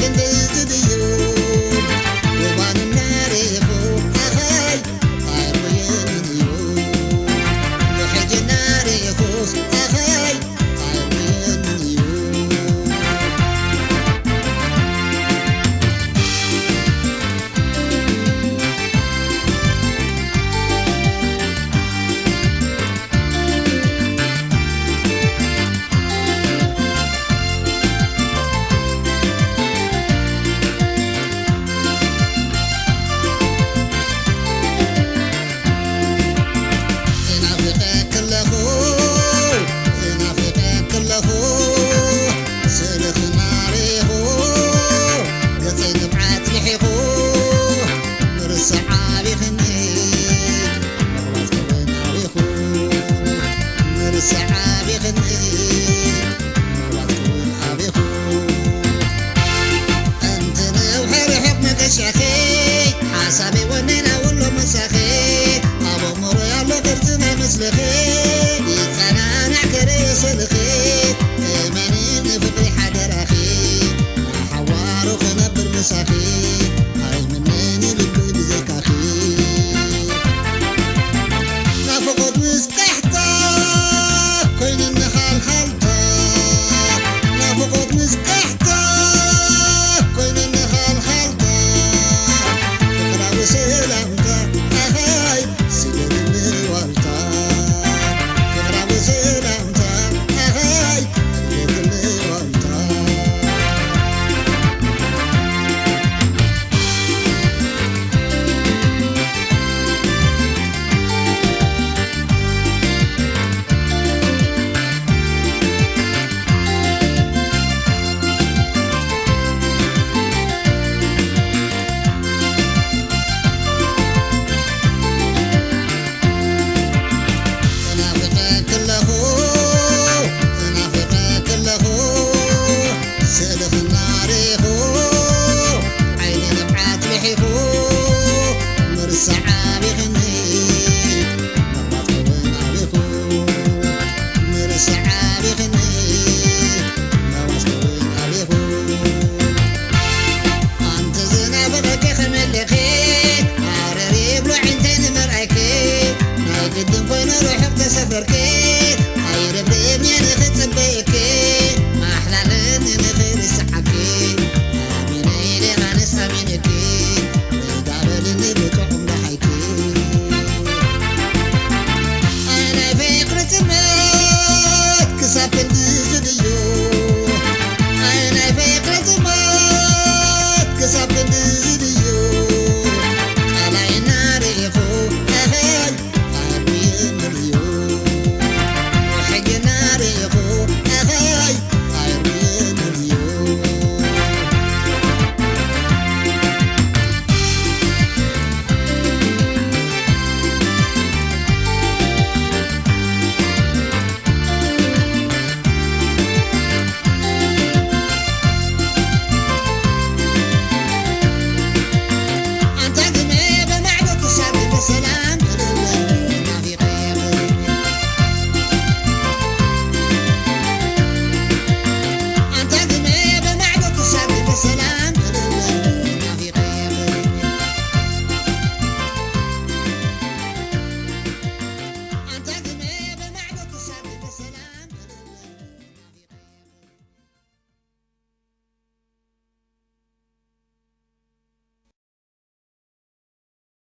ክንድዚ ድዩ ውባንና ርኢኹ ኣኸይ ኣይርውየንን እዩ። ብሕጂ እናርኢኹስ ኣኸይ ኣይርውየንን እዩ። እናፍቐ ከለኹ፣ እናፍቐ ከለኹ፣ ስእልኺ እናርኢኹ፣ ገጸይ ንብዓት ልሒኹ፣ ምርሳዕ ኣቢኽኒ፣ ምቕባጽ ክውን ኣቢኹ፣ ምርሳዕ ኣቢኽኒ፣ ምቕባጽ ክውን ኣቢኹ። ኣንቲ ነውሒ ርሑቕ መገሻኺ፣ ሓሳበይ ወነና ውሎ ምሳኺ፣ ኣብ ኣእምሮይ ኣሎ ቅርጺ ናይ ምስልኺ፣ ይጸናናዕ ክርኢ ስእልኺ፣ እመኒ ንፍቕሪ ሓደራኺ፣ ንሓዋሩ ክነብር ምሳኺ፣ ኣይምነኒ ልቢ ብዘይካኺ። ናፍቖት ምስ ቃሕታ ኮይኑኒ ሃልሃልታ፣ ናፍቖት ምስ ቃሕታ ኮይኑኒ ሃልሃልታ፣ ፍቕራዊ ሰላምታ ኣሃይ ስደድኒ ዋልታ፣ ፍቕራዊ ሰላምታ ኣሃይ ስደድኒ ዋልታ። እናፍቐ ከለኹ፣ እናፍቐ ከለኹ፣ ስእልኺ እናርኢኹ፣ ዓይኒ ንብዓት ልሒኹ፣ ምርሳዕ ኣቢኽኒ፣ ምቕባጽ ክውን ኣቢኹ፣ ምርሳዕ ኣቢኽኒ፣ ምቕባጽ ክውን ኣቢኹ። ኣንቲ ዝናፍቐኪ ከመይ ኣለኺ? ሃረር ይብሎ ዒንተይ ንምርኣይኪ፣ ናይ ግድን ኮይኑ ርሑቕ ተሰፈርኪ፣